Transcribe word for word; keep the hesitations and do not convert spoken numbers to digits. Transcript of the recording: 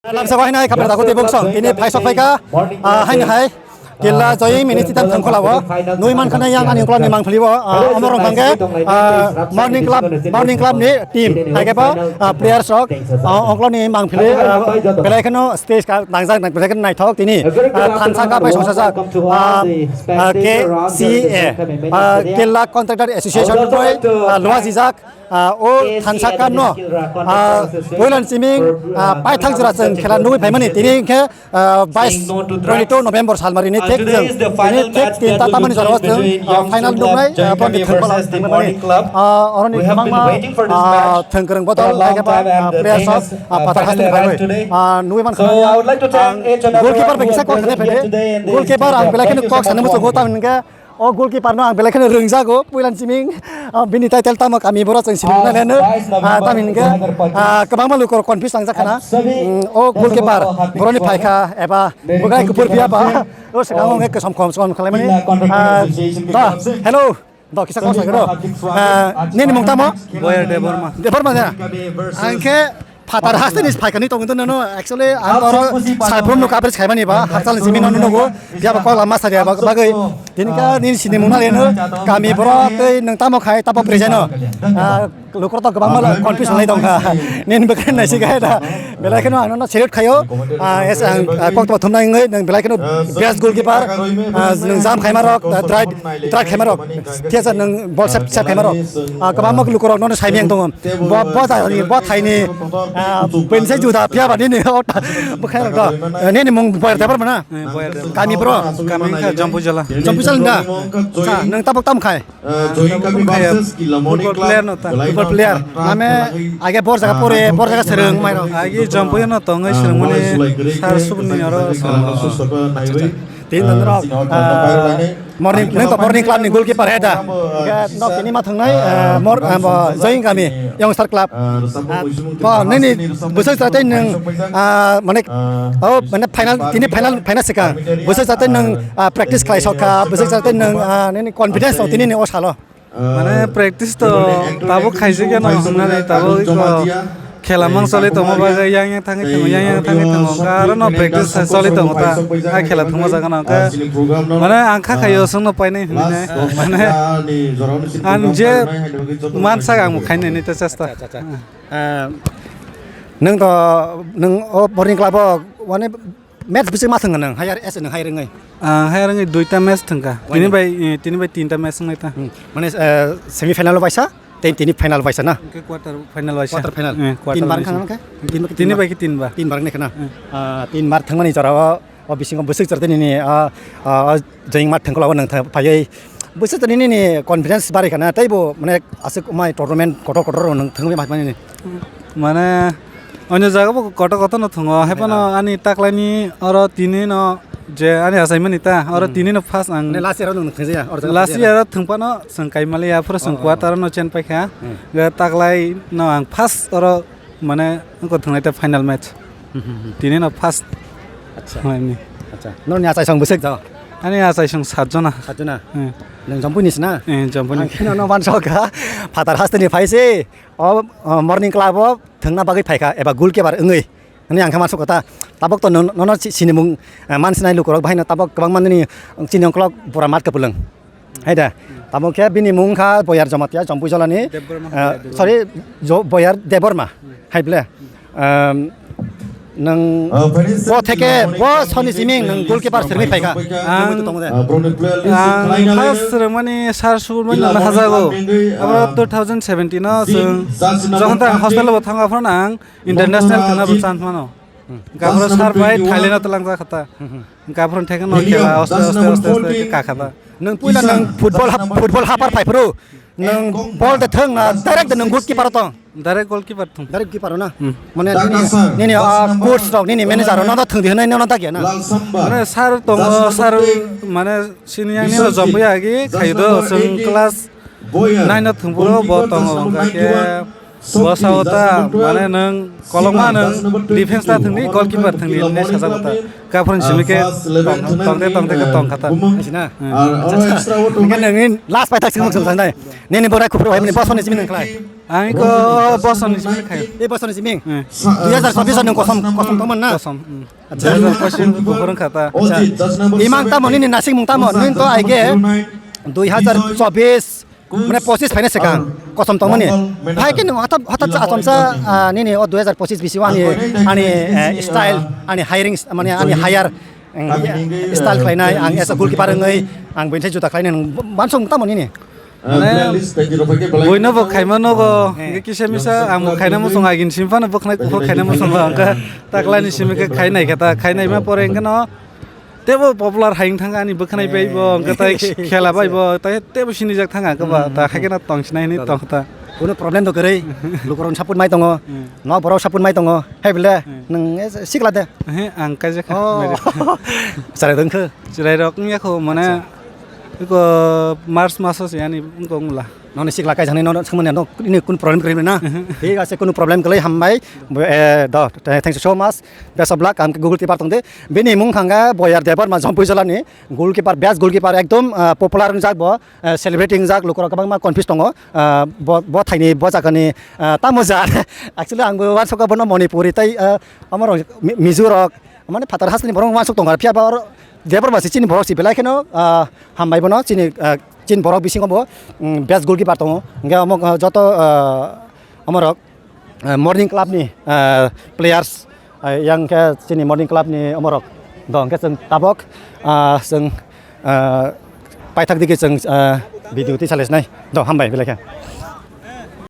Lamsa wahai nai khamra dago tei bungsong tini phaisok phaikha, ah, haino hai Killa Joying mini sitam thangkhola o nui mankha na yang ani uklok ni mangphili o, ah, omo rong bangke, ah, morning club, morning club ni team hai khe bo, ah, players rok, ah, uklok ni mangphili, ah, belai kheno stage ka nangjak belai kheno naithok tini, ah, thansa ka bai songsa jak, ah, ah, K C A, ah, Killa Contractor Association ni bai, ah, luajijak. Ah, o thansa kano, ah, puilan siming, ah, paithak jora chwng khela nugwi phaimani tini hwnkhe, ah, bais twenty two November salmari ni thek chwng tini thek tinta tamani jora o chwng, ah, final nuknai, ah, boni thwngpala thangmani. Ah, oroni kwbangma, ah, thwngkwrwng bodol hai khe ba, ah, players rok, ah, phatar hasteni phaiwi. Ah, nugwi mankha ang goalkeeper bai kisa kok sanai phaidi. Goalkeeper ang belai kheno kok sanai muchungo tamni hwnkhe, o goalkeeper no ang belai kheno rwngjago, puilan siming, ah, bini title tamo kami borok chwng sini nai leno. Ah, tamni hwnkhe, ah, kwbangma lukurok confuse tangjak khana. Mm, o goalkeeper boroni phaikha eba bwkhai kuphur phiya ba, o swkang wngkhe kwsom khom swkang khwlaimani. Ah, da, hello. Da, kisa kok sakhe do. Ah, nini mung tamo? Boyer Debbarma. Debbarma da? Ang khe phatar hasteni phaikani tongwi nono, actually, ang oro salphurno coverage khaimani ba, hakchal ni simi nono nugo, phiya ba kok lama saria ba bagwi. Tini kha nini sini mungna leno, kami borok tei nwng tamo khai tabo present no. Ah, lukurok to kwbangma confuse wngwi tongkha. Nini bwkhani naisik hai da. Belai kheno ang nono salute khaio. Ah, es ang, ah, kok to thumnai wngwi nwng belai kheno best goalkeeper. Ah, nwng jump khaima rok, ah, drive, drive khaima rok. Thiyasa nwng ball save, save khaima rok. Ah, kwbangma lukurok nono saimiyang tongo. Bo, bo thaini, bo thaini, ah, buini sai juda phiya ba nini o ta, bwkhai rok to. Eh, nini mung Boyer Debbarma na? Eh, Boyer Debbarma. Kami bro? Kami wngkha Jampuijala. Jampuijala da? Sa, nwng tabuk tam khai? Ah, ang tabuk tam khai. Football player no ta. Football player. Name age bor jaga pore, bor jaga swrwng mai rok. Age Jampuijala no tongwi swrwngmani sar subni oro swrwng. Tin dan rok, ah, morning, nang to morning club ni goalkeeper he da. Hingke nok tini ma thangnai, ah, mor, ah, bo Joying kami, Youngster Club. Ah, bo nini bwswk sa tei nwng, ah, mane, oh, mane final, tini final, final swkang. Bwswk sa tei nwng, ah, practice khlai sok kha, bwswk sa tei nwng, ah, nini confidence tong tini ni o salo. Mane practice to tabuk khaijak ya no hwnmani tabuk iko khela mang choli tongma bagwi yang yang thangwi tongo, yang yang thangwi tongo, hwnkhe aro no practice choli tongo ta, a khela thwngma jaga no hwnkhe mane ang kha khaio chwngno painai hwnwi nai, mane ang je mansak ang bo khainani ta chesta. Acha, acha, acha. Ah, nwng to, nwng o boring club o, mane, Match bwswk ma thwngkha nwng, higher, S nwng higher wngwi? Ang higher wngwi duita match thwngkha. Waini? Tini bai, eh, tini bai tinta match wngnai ta. Hmm. Mane, eh, semi final o baisa, tei tini final o baisa na? Hwnkhe quarter final baisa. Quarter final. Eh, quarter final. Tin bar wngkha na hwnkhe? Tin bai khe tin bar. Tin bar wngkha na? Eh. Ah, tin bar thwngmani jora o, o bisingo bwswk chwrwtwi nini, ah, ah, Joying mat thwngkla o nwng phaiwi bwswk chwrwtwi nini confidence barwi kha na, tei bo mane aswk mai tournament kotor kotor rok nwng thwngwi ma mani. Mane, onyo jaga bo kotor kotor no thwngo, hai phano ani taklaini oro tini no je ani achaimani ta, oro tini no first ang. Mane last year o nwng thwngjaya, oro jaga last year o thwng phano chwng kaimaliya, phuru chwng quarter o no chen paikha. Hmm. Ga taklai no ang first oro mane wngkha thwngnai ta final match. Hmm, hmm, hmm. Tini no first. Acha. Acha. Noni achaisong bwswk to? Ani achaisong sat jona. Sat jona? Hmm. Nwng Jampui ni sina? Eh, Jampui ni. Ang kheno no mansokha, phatar hasteni phaise. O, o, morning club o thwngna bagwi phaikha eba goalkeeper wngwi. Hwnwi ang khe mansukha ta. Tabuk to no-, nono si-, sinimung, eh, mansinai lukurok bahaino tabuk kwbangma nini chini ongkolok bura mat kwpwlwng. Hai da. Tabuk khe bini mung kha Boyar Jamatia, Jampui Jolani, Debbarma, eh, Debbarma. Sorry, Jo-, Boyar Debbarma. Hmm. Hai ble. Hmm. Ehm, Nwng bo theke bo soni siming nwng goalkeeper swrwngwi phaikha. Ang, ang first swrwngmani sar sukurmani no hajago. Abo two thousand seventeen no chwng jokhon ta ang hostel bo thangma phano ang international thangna bo chance mano. Hwnkhe aphuru sar bai Thailand o twlangjak kha ta. Hwnkhe aphuru theke no khela aste aste aste aste kha kha ta. Nwng puila nwng football hap-, football hapar phai phuru nwng ball de thwng na direct de nwng goalkeeper o tong. Direct goalkeeper thung. Direct keeper na? Hmm. Mane nini, nini, ah, coach rok, nini manager rok, nono thwng di hwnwi nono dagia na? Mane sir tongo, sir mane sini yang nini jombo ya agi khaido, chwng class nine no thwng phuru bo tongo, hwnkha khe Bosao ta, mane nwng kolokma nwng defense ta thwngdi, goalkeeper thwngdi hwnwi sajak ta. Kaphran simi khe tong, tongte tongte khe tong kha ta. Sina? Hmm. Acha, acha. Hwnkhe nwngni last paithak swngmung swngjaknai. Nini borai kuphur bai bini bosoni simi nwng khlai? Ang iko bosoni simi khai. Ei bosoni simi? Hmm. Dui hazar chobbish o nwng kosom, kosom tongmani na? Kosom, hmm. Acha. Dui hazar pochisni buphuru wngkha ta. Acha. Imang tamo nini nasikmung tamo? Nwng to aige dui hazar chobbish, mane pochis phaina swkang kosom tongmani. Hai khe nwng hotap, hotap cha achomsa, ah, nini o dui hazar pochis bisio ani, ani, eh, style, ani hiring, mane ani hire, mm, style khlainai, ang as a goalkeeper wngwi, ang bini thai juda khlainai, nwng bansong tamo nini? Mane, buino bo khaima nogo, hwnkhe kisa misa, ang bo khaina muchungo, agini simi phano bwkhnai kuphur khaina muchungo, hwnkhe taklaini simi khe khainai khe ta, khainaima pore hwnkhe no, tebo popular hai wng thangkha ani bwkhnai bai bo, hwnkhe tai khela bai bo, tai tebo sinijak thangkha, hwnkhe ba, ta khaikhe no tong sinai hinwi tong kha ta. Kuno problem to kwrwi, lukurok support mai tongo, nok borok support mai tongo, hai bole, nwng sikla de. He, ang kaijak kha. Oh. Chwrai dong khe? Chwrairok wngya kho, mane, iko March maso se ani wngkha wngla. Noni sikla kaijaknai nono swngmani no, ini kun problem kwrwi na? Thik ase, kunu problem kwlai, hambai. Bo, eh, do, thanks so much. Best of luck, ang goalkeeper tongde. Bini mung thangkha Boyar Debbarma, Jampui jilani goalkeeper, best goalkeeper, ekdom, ah, popular wngjak bo, eh, celebrity wngjak, lukurok kwbangma confuse tongo. Ah, bo, bo thaini, bo jagani, ah, tamo ja. Actually, ang bo uansukha bono Manipuri tei, ah, amorok Mi-, Mizorok, mane phatar hasteni borok uansuk tongo, phiya ba oro Debbarma se chini borok se belai kheno, ah, hambai bono chini, ah, chini borok bisingo bo, mm, best goalkeeper tongo. Hwnkhe omo, ah, joto, ah, omorok, ah, Morning Club ni, ah, players, ah, yang khe chini Morning Club ni omorok. Do hwnkhe chwng tabok, ah, chwng, ah, paithak digi chwng, ah, video twi salai sinai. Do hambai belai khe.